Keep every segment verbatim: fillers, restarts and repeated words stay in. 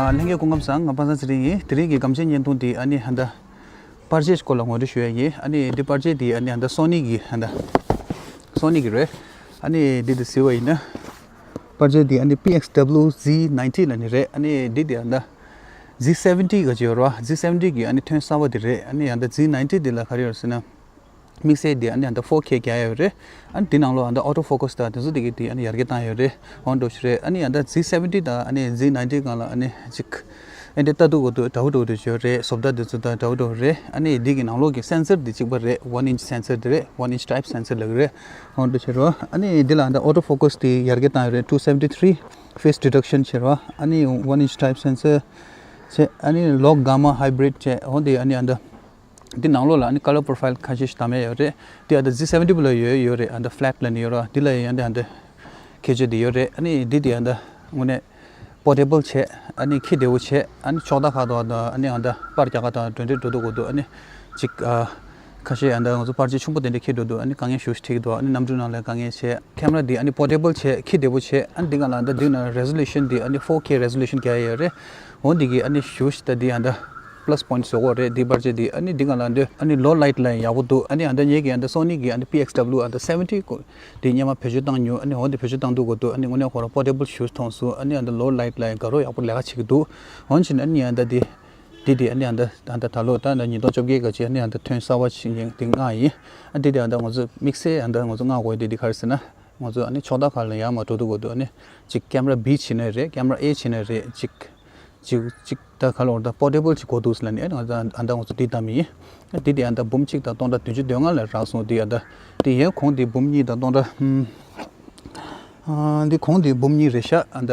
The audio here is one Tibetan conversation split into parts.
ཨ། ལྷན་རྒྱས་སྐུ་ཁམས་བཟང་། ང་པ་སངས་ཚེ་རིང་ཡིན། དེ་རིང་གི་སྒམ་ཆས་བརྙན་ཐུང་འདི་ཨ་ནི་ཧ་ད་པར་ཆས་སྐོར་ལ་ངོ་སྤྲོད་ཞུ་ཡ་ཡིན། ཨ་ནི་འདི་པར་ཆས་འདི་ཨ་ནི་ཧ་ད་སོ་ནི་གི་ཧ་ད་སོ་ནི་གི་རེད། ཨ་ནི་འདི་འདི་གཟིགས་པ་ཡིན་ན། པར་ཆས་འདི་ཨ་ནི་པི་ཨེགས་ཌབ་ལུ་ཛི་ནའིན་ཊི་ལབ་ནི་རེད། ཨ་ནི་འདི་འདི་ཧ་ད་ཛི་སེ་ཝེན་ཊི་ག་ཅིག་ཡོད་རེད་བ། ཛི་སེ་ཝེན་ཊི་གི་ཨ་ནི་ཐོན་གསར་པ་འདི་རེད། ཨ་ནི་ཧ་ད་ཛི་ནའིན་ཊི་འདི་ལ་ག་རེ་ཡོད་ཟེར་ན། དམིགས་བསལ་དེ་ཨ་ནི་ཨ་ད་ཕོར་ཁེ་རྒྱག་ཡོད་རེད། ཨ་ནི་དེ་ནང་ལོགས་ཨ་ད་ཨོ་ཊོ་ཕོ་ཁ་སི་དང་དེ་ཚོ་དེ་གི་དེ་ཨ་ནི་ཡར་རྒྱས་བཏང་ཡོད་རེད། འོ་འདྲ་ཞིག་རེད། ཨ་ནི་ཨ་ད་ཛི་སེ་ཝེན་ཊི་དང་ཨ་ནི་ཛི་ནའིན་ཊི་སྒང་ལ་ཨ་ནི་ཅིག་ཨེ་འདྲ་ལྟ་དུས་གོ་དུས་འདྲ་བོ་འདྲ་བོ་དེ་ཡོད་རེད། བཟོ་ལྟ་དེ་ཚོ་དང་འདྲ་བོ་འདྲ་བོ་རེད། ཨ་ནི་དེ་གི་ནང་ལོགས་ཀྱི་སེན་སར་དེ་གཅིག་པ་རེད། ཝན་ཨིན་ཆི་སེན་སར་དེ་རེད། ཝན་ཨིན་ཆི་ཊའིབ་སེན་སར་དེ་རེད། འོ་འདྲ་ཞིག་རེད། ཨ་ནི་དེ་ལ་ཨ་ད་ཨོ་ཊོ་ཕོ་ཁ་སི་དེ་ཡར་རྒྱས་བཏང་ཡོད་རེད། ཊུ་སེ་ཝེན་ཊི་ཐི་རི་ཕེས་ཌི་ཊེག་ཤན་བྱས་རེད། ཨ་ནི་ཝན་ཨིན་ཆི་ཊའིབ་སེན་སར་བྱས། ཨ་ནི་ལོག་གྷ་མ་ཧའི་བྷི་རིཌ་བྱས། འོ་དེ་ཨ་ནི་ཨ་ད། འདི་ནང་ལོགས་ལ་ཨ་ནི་ཀ་ལར་པོ་རོ་ཕའིལ་ཁ་ཤས་ཤིག་བདམས་ཡ་ཡོད་རེད། འདི་ཨ་ད་ཛི་སེ་ཝེན་ཊི་ལ་ཡོད་ཡོད་རེད། ཨ་ད་ཕི་ལེཊ་ལབ་ནི་ཡོད་རེད། འདི་ལ་ཡང་འདི་ཨ་ད་ཁྱད་ཆོས་འདི་ཡོད་རེད། ཨ་ནི་འདི་འདི་ཨ་ད་དངོས་གནས་པོར་ཊེ་བལ་བྱས། ཨ་ནི་འཁྱེར་བདེ་པོ་བྱས། ཨ་ནི་ཕྱོགས་མཐའ་ཁག་ཏུ་ཨ་ད་ཨ་ནི་ཨ་ད་པར་རྒྱག་ག་དང་གྲོས་འདྲི་འགྲོ་དུས་གོ་དུས་ཨ་ནི་ཅིག་ཨ་ཁ་ཤས་ཨ་ད་ང་ཚོ་པར་ཆས་ཆུང་པོ་དེ་འདྲ་འཁྱེར་འགྲོ་དུས་ཨ་ནི་དཀའ་ངལ་ཞེ་པོ་ཅིག་འཕྲད་ཀྱི་འདུག་ཨ་ནི་གནམ་གྲུའི་ནང་ལ་དཀའ་ངལ་བྱས། ཁེམ་ར་འདི་ཨ་ནི་པོར་ཊེ་བལ་བྱས། འཁྱེར་བདེ་པོ་བྱས། ཨ་ནི་འདི་སྒང་ལ་ཨ་ད་འདི་ན་རེ་ཟོ་ལུ་ཤན་འདི་ཨ་ནི་ཕོར་ཁེ་རེ་ཟོ་ལུ་ཤན་རྒྱག་ཡ་ཡོད་རེད། འོ་འདི་གི་ཨ་ནི་ཞེ་པོ་ཅིག་ད་འདི་ཨ་ད་པ་ལ་སི་པོའིནཊ་བཟོ་གི་རེད། འདི་པར་ཆས་འདི་ཨ་ནི་འདི་སྒང་ལ་འདི་ཨ་ནི་ལོ་ལའིཊ་ལ་ཡག་པོ་འདུག་ཨ་ནི་ཨ་ད་ངེད་ཀྱི་ཨ་ད་སོ་ནི་གི་ཨ་ད་པི་ཨེགས་ཌབ་ལུ་ཨ་ད་སེ་ཝེན་ཊི་འདི་སྔོན་མ་བེད་སྤྱོད་བཏང་མྱོང་། ཨ་ནི་འོ་འདི་བེད་སྤྱོད་བཏང་དུས་གོ་དུས་ཨ་ནི་དངོས་གནས་ཁོ་རང་པོར་ཊེ་བལ་ཞེ་པོ་མཐོང་སོང་། ཨ་ནི་ཨ་ད་ལོ་ལའིཊ་ལ་ཡང་དགའ་རབ་ཡག་པོ་ལས་ཀ་བྱེད་ཀྱི་འདུག་འོན་ཀྱང་ཨ་ནི་ཨ་ད་འདི། འདི་དེ་ཨ་ནི་ཨ་ད་ཨ་ད་ད་ལོ་ད་ད་ཉིས་སྟོང་བཅོ་བརྒྱད་ག་ཅིག་ཨ་ནི་ཨ་ད་ཐོན་གསར་པ་ཞིག་ཡིན། འདི་ལྔ་ཡིན། ཨ་འདི་དེ་ཨ་ད་ང་ཚོ་དམིགས་བསལ་ཨ་ད་ང་ཚོ་མངགས་དགོས་འདི་འདི་ག་རེ་ཟེར་ན། ང་ཚོ་ཨ་ནི་ཕྱོགས་མཐའ་ཁག་ལ་ཡར་མར་འགྲོ་དུས་གོ་དུས་ཨ་ནི་ཅིག་ཀེམ་ར་བི་བྱས་ན་རེད། ཀེམ་ར་ཨེ་བྱས་ན་རེད། ཅིག་ཅིག་ཅིག་ད་ག་ལོར་ད་པོར་ཊེ་བལ་ཅིག་དགོས་འདུག་ཟེར་ལབ་ནས་ཨ་ནི་ང་ཚོ་ཨ་ད་ང་ཚོ་འདི་བདམས་ཡིན། ཨ་འདི་དེ་ཨ་ད་འབུམ་གཅིག་དང་སྟོང་ཕྲག་བདུན་ཅུ་དོན་ལྔ་ལ་རག་སོང་། འདི་ཨ་ད་འདི་ཡན་གོང་འདི་འབུམ་གཉིས་དང་སྟོང་ཕྲག་ཨ་འདི་གོང་འདི་འབུམ་གཉིས་རེད་ཤག་ཨ་ད་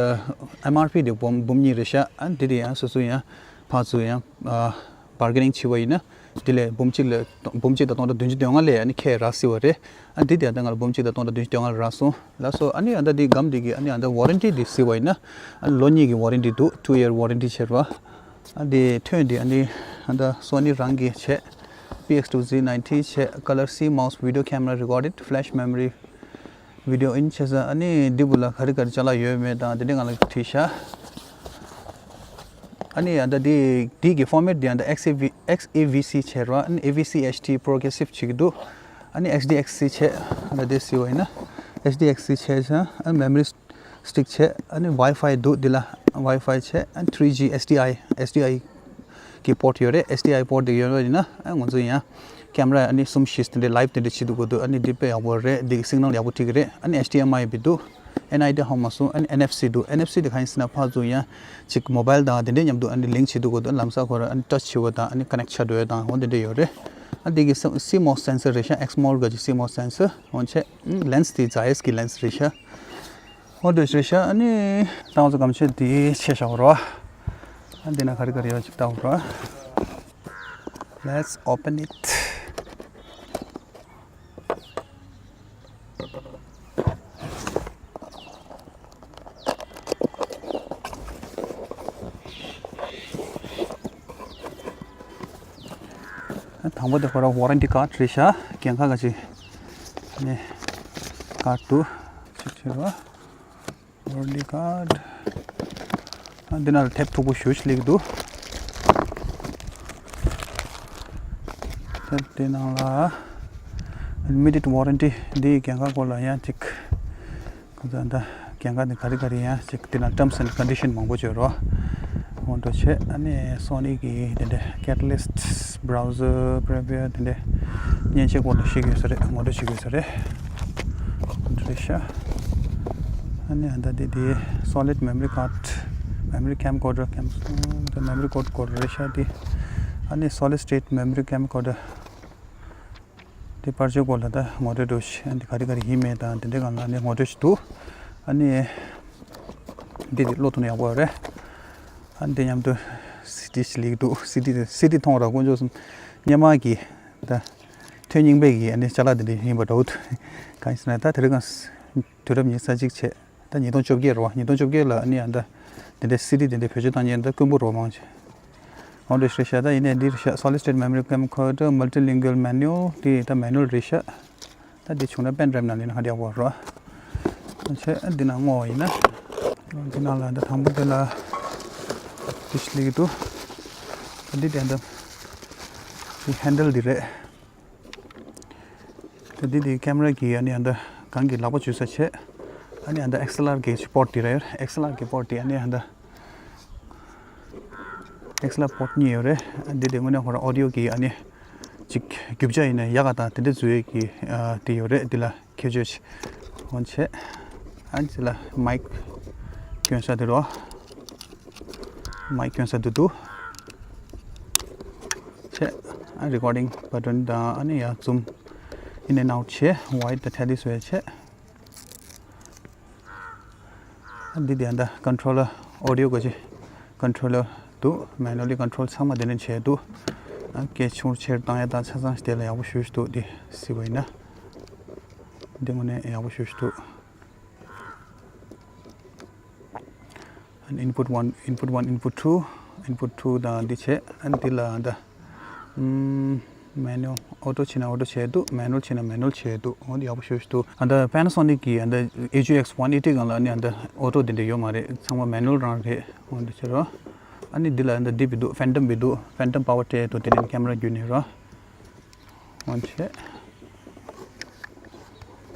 ཨེམ་ཨར་པི་འདི་འབུམ་འབུམ་གཉིས་རེད་ཤག་ཨ་འདི་དེ་ཡང་སོ་སོ་ཡང་ཕར་ཚུར་ཡང་ཨ་བར་གེ་ནིང་བྱས་པ་ཡིན་ན། འདི་ལས་འབུམ་གཅིག་ལ་འབུམ་གཅིག་དང་སྟོང་ཕྲག་བདུན་ཅུ་དོན་ལྔ་ལས་ཨ་ནི་ཁེ་རག་སྲིད་པ་རེད། ཨ་འདི་དེ་ཨ་ད་ང་ལ་འབུམ་གཅིག་དང་སྟོང་ཕྲག་བདུན་ཅུ་དོན་ལྔ་རག་སོང་། ལགས་སོ། ཨ་ནི་ཨ་ད་འདི་སྒམ་འདི་གི་ཨ་ནི་ཨ་ད་ཝ་རན་ཊི་འདི་གཟིགས་པ་ཡིན་ན། ཨ་ལོ་གཉིས་ཀྱི་ཝ་རན་ཊི་འདུག་ཊུ་ཡར་ཝ་རན་ཊི་བྱས་རེད་བ། ཨ་འདི་ཐོན་འདི་ཨ་ནི་ཨ་ད་སོ་ནི་རང་གི་བྱས། པི་ཨེགས་ཊུ་ཛི་ནའིན་ཊི་བྱས། Color C mouse video camera recorded, flash memory video in བྱས་ཙང་ཨ་ནི་འདི་བུ་ལ་ག་རེ་ག་རེ་ཅ་ལག་ཡོད་མེད་དང་དེ་འདྲ་ང་ལ་བྲིས་ཤག་ཨ་ནི་ཨ་ད་འདི་འདི་གི་ཕོར་མེཊ་འདི་ཨ་ད་ཨེགས་ཨེ་ཝི་ཨེགས་ཨེ་ཝི་སི་བྱས་རེད་བ། ཨ་ནི་ཨེ་ཝི་སི་ཨེཆ་ཌི་པོ་རོ་གེ་རེ་སིབ་བྱེད་ཀྱི་འདུག་ཨ་ནི་ཨེཆ་ཌི་ཨེགས་སི་བྱས། ཨ་ད་འདི་གཟིགས་པ་ཡིན་ན་ཨེཆ་ཌི་ཨེགས་སི་བྱས་ཙང་ཨ་ནི་མེ་མོ་རི་སི་ཊིག་བྱས། ཨ་ནི་ཝའི་ཕའི་འདུག་འདི་ལ་ཝའི་ཕའི་བྱས། ཨ་ནི་ཐི་རི་ཇི་ཨེཆ་ཌི་ཨའི་ཨེཆ་ཌི་ཨའི་གི་པོརཊ་ཡོད་རེད། ཨེཆ་ཌི་ཨའི་པོརཊ་དེ་ཡོད་པ་ཡིན་ན་ཨ་ང་ཚོ་ཡང་ཀེམ་ར་ཨ་ནི་གསུམ་བཞི་དེ་འདྲའི་ལའིབ་དེ་འདྲ་བྱེད་དུས་གོ་དུས་ཨ་ནི་འདི་དཔེ་ཡག་པོ་རེད། འདི་གི་སིག་ནལ་ཡག་པོ་སྤྲད་ཀྱི་རེད། ཨ་ནི་ཨེཆ་ཌི་ཨེམ་ཨའི་བི་འདུག་ཨེན་ཨའི་ཌི་ཧ་མ་སོང་། ཨ་ནི་ཨེན་ཨེཕ་སི་འདུག་ཨེན་ཨེཕ་སི་དེ་གང་ཡིན་ཟེར་ན་ཕར་ཚུར་ཡང་ཅིག་མོ་བྷའིལ་དང་དེ་འདྲའི་མཉམ་དུ་ཨ་ནི་ལིང་ཀི་བྱེད་དུས་གོ་དུས་ལམ་སང་ཁོ་རང་ཨ་ནི་ཊཆ་བྱེད་པ་དང་ཨ་ནི་ཀ་ནེག་ཊི་བྱ་འགྲོ་ཡ་དང་འོ་དེ་འདྲ་ཡོད་རེད། ཨ་འདི་གི་སི་མོ་སི་སེན་སར་རེད་ཤག་ཨེགས་མོ་ལ་ག་ཅིག་སི་མོ་སི་སེན་སར་འོ་བྱས། ལེན་སི་དེ་ཛའི་ཨེས་གི་ལེན་སི་རེད་ཤག་འོ་འདྲ་ཞིག་རེད་ཤག་ཨ་ནི་ད་ང་ཚོ་སྒམ་ཆས་འདི་ཕྱེ་བཞག་རོགས། ཨ་འདི་ན་ག་རེ་ག་རེ་ཡོད་ཅིག་ལྟ་རོགས། Let's open it. དང་པོ་དེ་ཁོ་རང་ཝ་རན་ཊི་ཀཱཌ་རེད་ཤག་འགན་ཁག་ག་ཅིག་ནས་ཀཱཌ་འདུག་ཅིག་བྱེད་རོགས། ཝ་རན་ཊི་ཀཱཌ། ཨ་འདི་ནང་ལ་དེབ་མཐུག་པོ་ཞེ་པོ་ཅིག་སླེབས་འདུག་དེབ་དེ་ནང་ལ་ལི་མི་ཊེཌ་ཝ་རན་ཊི་འདིའི་འགན་ཁག་སྐོར་ལ་ཡང་ཅིག་ཁོ་ཚོ་ད་འགན་ཁག་འདི་ག་རེ་ག་རེ་ཡང་ཅིག་དེ་ནང་ཊརམ་སི་ཨེན་ཌི་ཀོན་ཌི་ཤན་མང་པོ་ཅིག་ཡོད་རེད། འོ་འདྲ་བྱས། ཨ་ནི་སོ་ནི་གི་དེ་འདྲ་ཀེ་ཊ་ལི་སི་ཊི། བྷ་རའུ་ཛར། པི་རི་ཝིའུ་དེ་འདྲའི་མཉེན་ཆས་སྐོར་ལ་ཤེས་ཀྱི་ཡོད་ས་རེད། ངོ་སྤྲོད་བྱེད་ཀྱི་ཡོད་ས་རེད། འདི་རེད་ཤག་ཨ་ནི་ཨ་ད་འདི་དེ་སོ་ལིཌ་མེ་མོ་རི་ཀཱཌ། མེ་མོ་རི་ཀེམ་ཀོ་ཌར། ཀེམ་ད་མེ་མོ་རི་ཀོ་ཌར་སྐོར་རེད་ཤག་འདི། ཨ་ནི་སོ་ལིཌ་སི་ཊེཊ་མེ་མོ་རི་ཀེམ་ཀོ་ཌར་དེ་པར་ཆས་སྐོར་ལ་ད་ངོ་སྤྲོད་འདྲ་ཞིག་ཨ་འདི་ག་རེ་ག་རེ་ཡིན་མིན་དང་དེ་འདྲའི་སྒང་ལ་ཨ་ནི་ངོ་སྤྲོད་ཞིག་འདུག་ཨ་ནི་འདི་དེ་བློ་ཐུག་ན་ཡག་པོ་རེད། ཨ་འདི་མཉམ་དུ་སི་ཌི་ཞིག་སླེབས་འདུག་སི་ཌི་དེ་སི་ཌི་མཐོང་ར་དཀོན་མཆོག་གསུམ། སྔོན་མ་གི་ད་ཐོན་རྙིང་པའི་གི་ཨ་ནི་ཅ་ལག་དེ་འདྲ་ཡིན་པ་འདྲ་བོ་འདུག་གང་ཡིན་ཟེར་ན་ད་དེ་རིང་གང་དུས་རབས་ཉི་ཤུ་རྩ་གཅིག་བྱས། ད་ཉིས་སྟོང་བཅོ་བརྒྱད་རེད་བ། ཉིས་སྟོང་བཅོ་བརྒྱད་ལ་ཨ་ནི་ཨ་ད་དེ་འདྲའི་སི་ཌི་དེ་འདྲའི་བེད་སྤྱོད་བཏང་མཁན་ད་དཀོན་པོ་རེད་བ་མང་ཆེ། འོ་འདྲ་ཞིག་རེད་ཤག་ད་ཡིན་ནའི་འདི་རེད་ཤག Solid State Memory Camcorder, Multilingual Manual. འདི་ད་མེ་ནུ་ཨལ་རེད་ཤག་ད་འདི་བྱུང་ན་པེན་ཌ་རའིབ་ནང་ལེན་ན་ཧ་ཡག་པོ་རེད། ཨ་ཆེ་འདི་ནང་བསྔོགས་པ་ཡིན་ན། འདི་ནང་ལ་ད་དང་པོ་དེ་ལ་ དེ་ཞིག་ལེགས་འདུག་འདི་དེ་འདྲ། འདི་ཧེན་ཌལ་འདི་རེད། ད་འདི་དེ་ཀེམ་ར་གི་ཨ་ནི་ཨ་འདྲ་གང་གི་ལག་པ་འཇུ་ས་བྱས། ཨ་ནི་ཨ་འདྲ་ཨེག་སི་ཨེལ་ཨར་གི་པོར་ཊི་དེ་རེད། ཨེག་སི་ཨེལ་ཨར་གི་པོར་ཊི་དེ་ཨ་ནི་ཨ་འདྲ་ཨེག་སི་ཨེལ་ཨར་པོར་ཊི་གཉིས་ཡོད་རེད། འདི་དེ་དངོས་གནས་ཁོ་རང་ཨོ་ཌི་ཡོ་གི་ཨ་ནི་ཅིག་རྒྱུ་ཆ་ཡིན་ན་ཡག་ག་དང་དེ་འདྲ་འཛུལ་ཡས་ཀྱི་ཨ་དེ་ཡོད་རེད། འདི་ལ་ཁྱད་ཆོས་ཅིག་འོན་ཆེ། ཨ་འདི་ལ་མའིག་གྱོན་ས་དེ་རོ། མའིག་གྱོན་ས་དེ་འདུག་ཆེ། ཨ་རི་ཀོར་ཌིང་བ་ཊོན་དང་ཨ་ནི་ཡ་ཛུམ་ཨིན་ཨེན་ཨའུཊ་བྱས། ཝའིཌ་དང་ཊེ་ལི་བཟོ་ཡས་བྱས། ཨ་འདི་དེ་ཨ་འདྲ་ཀོན་ཊོ་ལར་ཨོ་ཌི་ཡོ་ག་ཅི་ཀོན་ཊོ་ལར་འདུག་མེ་ནུ་ལི་ཀོན་ཊོལ་ཚང་མ་དེ་ནས་བྱས་འདུག་ཨ་སྐད་ཆུང་ཆེར་བཏང་ཡ་དང་ཆ་ཚང་ཞིག་དེ་ལ་ཡག་པོ་ཞེ་པོ་ཅིག་འདུག་འདི་གཟིགས་པ་ཡིན་ན། འདི་དངོས་གནས་ཡག་པོ་ཞེ་པོ་ཅིག་འདུག And input one, input one, input two, input two དང་འདི་བྱས། ཨ་འདི་ལ་ཨ་འདྲ། ཨམ། མེ་ནུ་ཨལ། ཨོ་ཊོ་བྱས་ན་ཨོ་ཊོ་བྱས་འདུག་མེ་ནུ་ཨལ་བྱས་ན་མེ་ནུ་ཨལ་བྱས་འདུག་འོ་འདི་ཡག་པོ་ཞེ་པོ་ཅིག་འདུག་ཨ་འདྲ་པེ་ན་སོ་ནིག་གི་ཨ་འདྲ་ཨེ་ཇི་ཨེག་སི་ཝན་ཨེ་ཊི་སྒང་ལ་ཨ་ནི་ཨ་འདྲ་ཨོ་ཊོ་དེ་འདྲ་ཡོད་མ་རེད། ཚང་མ་མེ་ནུ་ཨལ་རང་རེད། འོ་འདི་བྱས་རོ། ཨ་ནི་འདི་ལ་ཨ་འདྲ་འདི་བི་འདུག་ཕེན་ཊམ་བི་འདུག་ཕེན་ཊམ་པ་ཝར་སྤྲད་འདུག་དེ་ནས་ཀེམ་ར་བརྒྱུད་ནས་རོ། འོ་བྱས།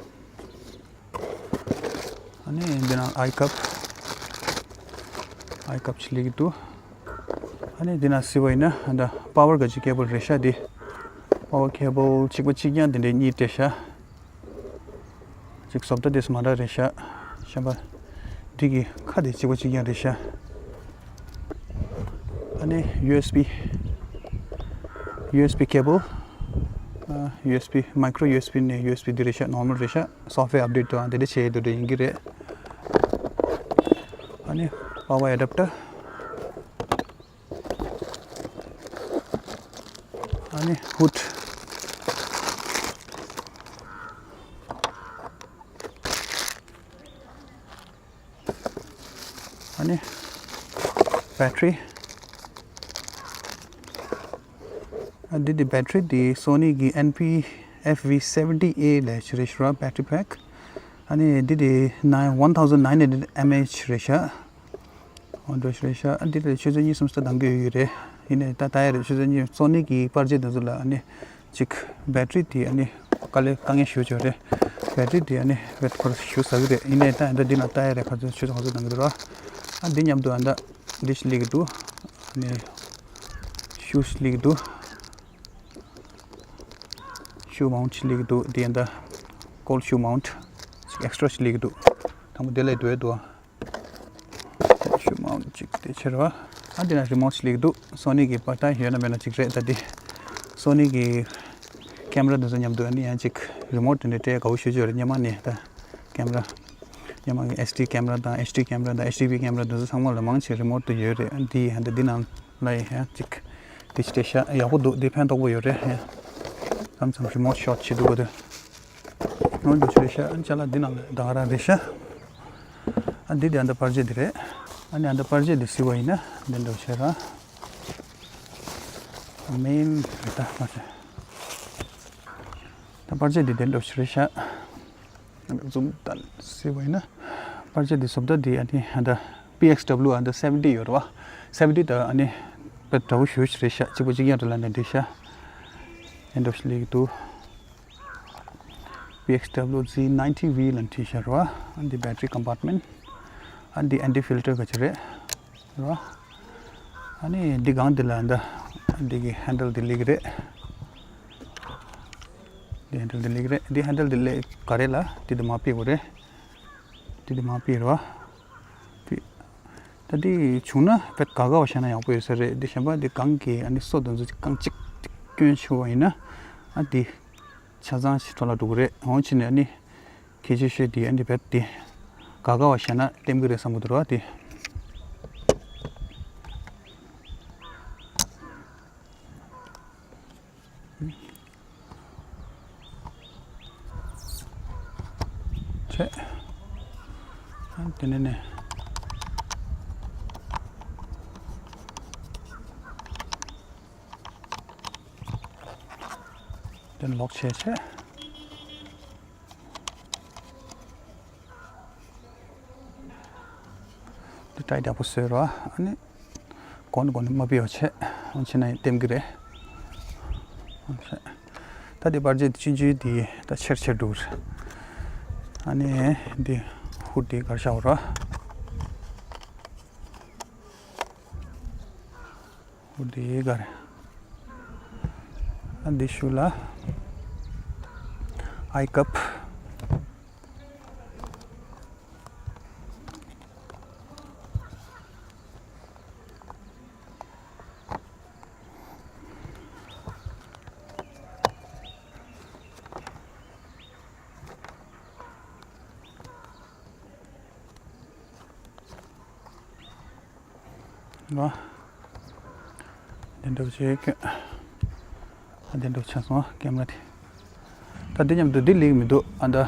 ཨ་ནི་འདི་ན་ཨའི་ཀབ། ཨའི་ཀབ་ཅིག་ལེགས་འདུག་ཨ་ནི་འདི་ན་གཟིགས་པ་ཡིན་ན་ཨ་འདྲ་པ་ཝར་ག་ཅི་ཀེ་བལ་རེད་ཤག་འདི། པ་ཝར་ཀེ་བལ་གཅིག་པ་གཅིག་རྐྱང་དེ་འདྲའི་གཉིས་སྤྲད་ཤག་གཅིག་བཟོ་ལྟ་དེ་ཚོ་མ་འདྲ་རེད་ཤག་གཞན་པ་འདི་གི་ཁ་དེ་གཅིག་པ་གཅིག་རྐྱང་རེད་ཤག་ཨ་ནི་ཡུ་ཨེས་བི། ཡུ་ཨེས་བི་ཀེ་བལ། ཨ་ཡུ་ཨེས་བི། མའི་ཀྲོ་ཡུ་ཨེས་བི་ནས་ཡུ་ཨེས་བི་འདི་རེད་ཤག་ནོར་མལ་རེད་ཤག་སོཕ་ཝེར་ཨབ་ཌེཊ་དང་དེ་འདྲ་བྱེད་ཡས་དེ་འདྲ་ཡིན་གྱི་རེད། ཨ་ནི་པ་ཝར་ཨེ་ཌབ་ཊར། ཨ་ནི་ཧུད། ཨ་ནི་བེ་ཊི་རི། ཨ་འདི་འདི་བེ་ཊི་རི་འདི་སོ་ནི་གི་ཨེན་པི་ཨེཕ་བི་སེ་ཝེན་ཊི་ཨེ་ལབ་ཡས་རེད་ཤག་བེ་ཊི་རི་པེག་ཨ་ནི་འདི་འདི་ནའིན་ཝན་ཐའུ་ཟེན་ནའིན་ཧན་ཌེཌ་ཨེམ་ཨེཆ་རེད་ཤག་འོ་འདྲ་ཞིག་རེད་ཤག་ཨ་འདི་ལ་ཆུ་ཚོད་གཉིས་གསུམ་ཙམ་གདང་གི་ཡོད་ཀྱི་རེད། ཡིན་ནའི་ད་ལྟ་ཡ་རེད། ཆུ་ཚོད་གཉིས། སོ་ནི་གི་པར་ཆས་དེ་ཚོ་ལ་ཨ་ནི་ཅིག་བེ་ཊི་རི་དེ་ཨ་ནི་དཀའ་ལས་དཀའ་ངལ་ཞེ་པོ་ཅིག་རེད། བེ་ཊི་རི་དེ་ཨ་ནི་བེད་ཁོ་རང་ཞུ་ཟ་གི་རེད། ཡིན་ནའི་ད་ཨ་འདྲ་འདི་ན་ལྟ་ཡ་རེད། ཁ་ཚོད་ཆུ་ཚོད་ག་ཚོད་གདང་གི་འདུག་ར། ཨ་འདི་མཉམ་དུ་ཨ་འདྲ་འདི་ཞིག་ལེགས་འདུག་ཨ་ནི་ཤུ་ཞིག་ལེགས་འདུག་ཤུ་མའུན་ཊི་ཞིག་ལེགས་འདུག་འདི་ཨ་འདྲ་ཀོལ་ཌི་ཤུ་མའུན་ཊི་ཅིག་ཨེག་སི་ཊྲ་ཞིག་ལེགས་འདུག་དང་པོ་དེ་ལས་འདུག་ཨེ་འདུག་ཨ། ཤུ་མའུན་ཊི་ཅིག་དེ་ཕྱིར་བ། ཨ་འདི་ན་རི་མོ་ཊི་ཅིག་ལེགས་འདུག་སོ་ནི་གི་པར་ད་ཡོད་ན་མེད་ན་ཅིག་རེད། ད་འདི་སོ་ནི་གི་ཀེམ་ར་དེ་ཚོ་མཉམ་དུ་ཨ་ནི་ཡང་ཅིག་རི་མོ་ཊི་དེ་འདྲ་སྤྲད་དགའ་པོ་ཞེ་པོ་ཅིག་ཡོད་རེད། སྔོན་མ་ནས་ད་ཀེམ་ར་སྔོན་མ་གི་ཨེཆ་ཌི་ཀེམ་ར་དང་ཨེཆ་ཌི་ཀེམ་ར་དང་ཨེཆ་ཌི་བི་ཀེམ་ར་དེ་ཚོ་ཚང་མ་ལ་མང་ཆེ་རི་མོ་ཊི་དེ་ཡོད་རེད། ཨ་འདི་ཡང་ད་འདི་ནང་ལ་ཡང་ཅིག་དེ་ཅིག་སྤྲད་ཤག་ཡག་པོ་འདུག་འདི་ཕན་ཐོགས་པོ་ཡོད་རེད། ཡང་མཚམས་མཚམས་རི་མོ་ཊི་ཤོཊ་བྱེད་འདུག་གོ་དེ། ཨོ་འདུག་ཅིག་རེད་ཤག་ཨ་ཅ་ལག་འདི་ནང་ལ་ད་ག་རང་རེད་ཤག་ཨ་འདི་དེ་ཨ་འདྲ་པར་ཆས་འདི་རེད། ཨ་ནི་ཨ་འདྲ་པར་ཆས་འདི་གཟིགས་པ་ཡིན་ན་འདི་འདྲ་བྱས་ར། མེན་རེད་ད་མ་ཟད། ད་པར་ཆས་འདི་དེ་འདྲ་ཞིག་རེད་ཤག་ཛུམ་ལྟ་གཟིགས་པ་ཡིན་ན། པར་ཆས་འདི་བཟོ་ལྟ་འདི་ཨ་ནི་ཨ་འདྲ་པི་ཨེག་སི་ཌབ་ལུ་ཨ་འདྲ་སེ་ཝེན་ཊི་ཡོད་རེད་བ། སེ་ཝེན་ཊི་ད་ཨ་ནི་དཔེ་འདྲ་བོ་ཞེ་པོ་ཞིག་རེད་ཤག་གཅིག་པ་གཅིག་རྐྱང་དུ་ལ་ནས་འདི་ཤག་ཨེ་འདྲ་ཞིག་ལེགས་འདུག་པི་ཨེག་སི་ཌབ་ལུ་ཛི་ནའིན་ཊི་ཝི་ལབ་བྲིས་ཤག་རེད་བ། ཨ་འདི་བེ་ཊི་རི་ཀམ་པཱརཊ་མེན་ཊི། ཨ་འདི་ཨེན་ཊི་ཕིལ་ཊར་ག་ཅི་རེད། རེད་བ། ཨ་ནི་འདི་སྒང་འདི་ལ་འདི་འདི་གི་ཧེན་ཌལ་འདི་ལེགས་རེད། འདི་ཧེན་ཌལ་འདི་ལེགས་རེད། འདི་ཧེན་ཌལ་འདི་ལེགས་ག་རེ་ལ་འདི་དུ་མ་ཕེབས་དགོས་རེད། འདི་དུ་མ་ཕེབས་རེད་བ། ཕེབས། ད་འདི་བྱུང་ན་དཔེ་ག་ག་བ་བཞག་ན་ཡག་པོ་ཡོད་ས་རེད། འདི་གཞན་པ་འདི་སྒང་གི་ཨ་ནི་སོ་དང་ཚོ་རྐང་གཅིག་སྐྱོན་ཤོར་བ་ཡིན་ན་ཨ་འདི་ཆ་ཚང་ཞིག་འཕྲོ་བརླག་འགྲོ་གི་རེད། འོང་ཕྱིན་ནས་ཨ་ནི། ཁྱད་ཆོས་ཤོས་དེ་ཨ་འདི་བེད་དེ་ག་ག་བ་བཞག་ན་ལྟེམ་གི་རེད་བསམ་གི་འདུག་ར་དེ། ཆེ། ཨ་དེ་ནས་ནས་དེ་ལོག་བྱས་བྱས། འདི་ཊའིཊ་ཡག་པོ་བཟོས་རོགས། ཨ་ནི་ གོང་ནས་གོང་ནས་མ་ཕུད་པ་བྱས། འོ་བྱས་ན་ཡང་ལྟེམ་གི་རེད། འོ་བྱས། ད་དེ་པར་ཆས་དེ་ཆུང་ཆུང་དེ་ད་ཆེར་ཆེར་འགྲོ་གི་རེད། ཨ་ནི་འདི་ཧུད་དེ་གར་བཞག་ར། འོ་དེ་ག་རེ། ཨ་འདི་ཤུ་ལ་ཨའི་ཀབ། ལོ། དེ་འདྲ་བྱེད་ཀྱི། དེ་འདྲ་ཆགས་སོང་ཀེམ་ར་དེ། ད་འདི་མཉམ་དུ་འདི་ལེགས་མི་འདུག་ཨ་ད།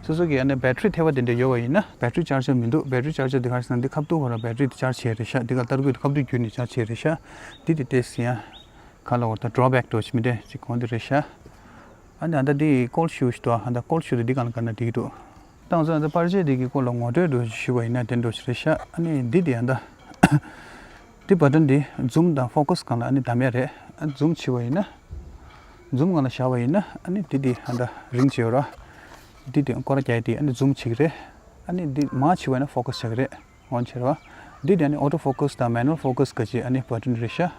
སོ་སོ་གི་ཨ་ནི་བེ་ཊི་རི་ཐེབས་པ་དེ་འདྲ་ཡོད་པ་ཡིན་ན་བེ་ཊི་རི་ཅར་ཇར་མི་འདུག་བེ་ཊི་རི་ཅར་ཇར་དེ་ག་རེ་ཟེར་ན་འདི་ཁ་ཐུག་ཁོ་ར་བེ་ཊི་རི་དེ་ཅར་ཇ་བྱས་རེད་ཤག་འདི་ག་ཏར་སྐུད་དེ་ཁ་ཐུག་བརྒྱུད་ནས་ཅར་ཇ་བྱས་རེད་ཤག་འདི་དེ་ཏེས་ཡང་། ཁ་ལ་འོ་ད་ཌོ་བེག་འགྲོ་ཆི་མི་འདྲ་ཅིག་གོང་དེ་རེད་ཤག་ཨ་ནི་ཨ་ད་འདི་ཀོལ་ཤུ་ཞིག་འདུག་ཨ་ད་ཀོལ་ཤུ་དེ་འདི་གང་ལ་ག་ན་འགྲིག་འདུག་ད་ང་ཚོ་ཨ་ད་པར་ཆས་འདི་གི་སྐོར་ལ་ངོ་སྤྲོད་འགྲོ་ཞུས་པ་ཡིན་ན་དེ་འགྲོ་ཞིག་རེད་ཤག་ཨ་ནི་འདི་དེ་ཨ་ད། འདི་བ་ཊན་འདི་ཛུམ་དང་ཕོ་ཀས་སྒང་ལ་ཨ་ནི་བདམས་ཡ་རེད། ཨ་ཛུམ་བྱས་པ་ཡིན་ན། ཛུམ་སྒང་ལ་བཞག་པ་ཡིན་ན་ཨ་ནི་འདི་འདི་ཨ་ད་རིང་བྱས་ཡོད་ར། འདི་འདི་སྐོར་རྒྱག་ཡ་འདི་ཨ་ནི་ཛུམ་བྱེད་ཀྱི་རེད། ཨ་ནི་འདི་མར་བྱས་པ་ཡིན་ན་ཕོ་ཀས་བྱེད་ཀྱི་རེད། འོན་ཆེ་ར། འདི་འདི་ཨ་ནི་ཨོ་ཊོ་ཕོ་ཀས་དང་མེ་ནུ་ཨལ་ཕོ་ཀས་ག་ཅི་ཨ་ནི་བ་ཊན་རེད་ཤག་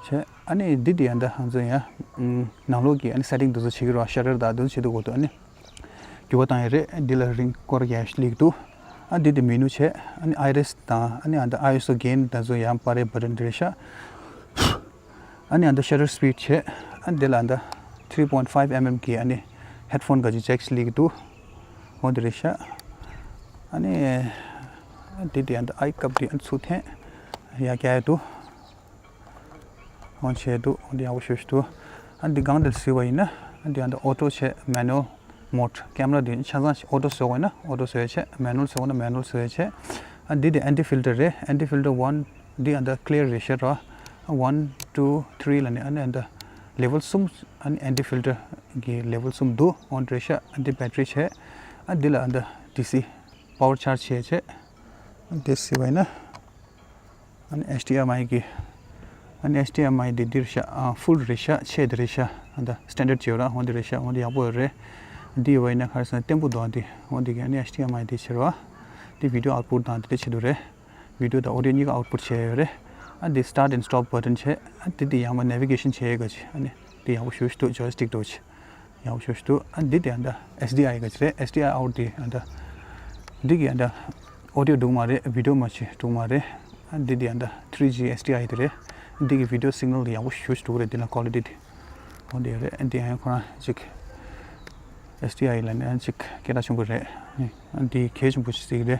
བྱས། ཨ་ནི་འདི་འདི་ཡང་ད་ང་ཚོ་ཡང་ནང་ལོགས་ཀྱི་ཨ་ནི་སེ་ཊིང་འདི་ཚོ་བྱེད་ཀྱི་རེད་བ། ཤ་ཊར་དང་འདི་ཚོ་བྱེད་དུས་གོ་དུས་ཨ་ནི་འགྱུར་བ་བཏང་ཡ་རེད། འདི་ལ་རིང་སྐོར་རྒྱག་ཡ་ཞིག་སླེབས་འདུག་ཨ་འདི་འདི་མེ་ནུ་བྱས། ཨ་ནི་ཨའི་རིས་དང་ཨ་ནི་ཨ་ད་ཨའི་ཨེས་ཨོ་གེན་དང་ཚོ་ཡང་སྤར་ཡ་བ་ཊན་འདི་རེད་ཤག་ཨ་ནི་ཨ་ད་ཤ་ཊར་སི་པིཌ་བྱས། ཨ་འདི་ལ་ཨ་ད་three point five mm གི་ཨ་ནི་ཧེཌ་ཕོན་ག་ཅི་ཇེག་སླེབས་འདུག་འོ་འདི་རེད་ཤག་ཨ་ནི་ཨ་འདི་འདི་ཨ་ད་ཨའི་ཀབ་འདི་ཨ་ཚུར་འཐེན་ཡ་རྒྱག་ཡ་འདུག་འོ་བྱས་འདུག་འོ་འདི་ཡག་པོ་ཞེ་པོ་ཞིག་འདུག་ཨ་འདི་སྒང་འདི་གཟིགས་པ་ཡིན་ན་ཨ་འདི་ཨ་ད་ཨོ་ཊོ་བྱས། མེ་ནུ་ཨལ་མོཌ། ཀེམ་ར་འདི་ཆ་ཚང་ཨོ་ཊོ་བཟོ་དགོས་ན་ཨོ་ཊོ་བཟོ་ཡ་བྱས། མེ་ནུ་ཨལ་བཟོ་དགོས་ན་མེ་ནུ་ཨལ་བཟོ་ཡ་བྱས། ཨ་འདི་འདི་ཨན་ཊི་ཕིལ་ཊར་རེད། ཨན་ཊི་ཕིལ་ཊར་ཝན་འདི་ཨ་ད་ཀི་ལི་ཡར་རེད་ཤག་ར། ཨ་ཝན་ཊུ་ཐི་རི་ལ་ནི་ཨ་ནི་ཨ་ད་ལེ་ཝལ་གསུམ་ཨ་ནི་ཨན་ཊི་ཕིལ་ཊར་གི་ལེ་ཝལ་གསུམ་འདུག་འོ་འདི་རེད་ཤག་ཨ་འདི་བེ་ཊི་རི་བྱས། ཨ་འདི་ལ་ཨ་ད་ཌི་སི་པ་ཝར་ཆར་ཇི་བྱས་བྱས། ཨ་འདི་གཟིགས་པ་ཡིན་ན། ཨ་ནི་ཨེཆ་ཌི་ཨེམ་ཨའི་གི། ཨ་ནི་ཨེཆ་ཌི་ཨེམ་ཨའི་འདི་འདིར་ཤག་ཨ་ཕུལ་རེད་ཤག་ཆེ་འདི་རེད་ཤག་ཨ་ད་སི་ཊན་ཌར་ཌི་བྱས་ཡོད་ར། འོ་འདི་རེད་ཤག་འོ་འདི་ཡག་པོ་ཡོད་རེད། འདི་ཡོད་པ་ཡིན་ན་ག་རེ་ཟེར་ན་བརྟན་པོ་འདུག་ཨ་འདི། འོ་འདི་གི་ཨ་ནི་ཨེཆ་ཌི་ཨེམ་ཨའི་འདི་འདི་བྱས་ར། འདི་བི་ཌི་ཡོ་ཨའུཊ་པུཊ་དང་འདི་འདྲ་བྱེད་དུ་རེད། བི་ཌི་ཡོ་དང་ཨོ་ཌི་ཡོ་གཉིས་ཀ་ཨའུཊ་པུཊ་བྱས་ཡོད་རེད། ཨ་འདི་སི་ཊར་ཊི་ཨེན་ཌི་སི་ཊོབ་བ་ཊན་བྱས། ཨ་འདི་འདི་ཡང་མ་ནེ་བི་གེ་ཤན་བྱས་ཡོད་ག་ཅི། ཨ་ནི་འདི་ཡག་པོ་ཞེ་པོ་ཞིག་འདུག་ཇོ་ཡི་སི་ཊིག་འདྲ་བོ་ཅིག་ཡག་པོ་ཞེ་པོ་ཞིག་འདུག་ཨ་འདི་དེ་ཨ་ད་ཨེཆ་ཌི་ཨའི་ག་ཅི་རེད། ཨེཆ་ཌི་ཨའི་ཨའུཊ་དེ་ཨ་ད། འདི་གི་ཨ་ད་ཨོ་ཌི་ཡོ་འགྲིག་མ་རེད། བི་ཌི་ཡོ་མ་གཏོགས་འགྲིག་མ་རེད། ཨ་འདི་དེ་ཨ་ད་ཐི་རི་ཇི་ཨེཆ་ཌི་ཨའི་དེ་རེད། འདི་གི་བི་ཌི་ཡོ་སིག་ནལ་དེ་ཡག་པོ་ཞེ་པོ་ཞིག་འདུག་རེད། འདི་ལ་ཀོ་ལི་ཊི་དེ། འོ་འདི་རེད། ཨ་འདི་ཨ་ཁོ་རང་ཅིག་ཨེཆ་ཌི་ཨའི་ལ་ནི་ཨ་ཅིག་སྐད་གྲགས་ཆེན་པོ་རེད། ཨ་འདི་གལ་ཆེན་པོ་ཞིག་རེད།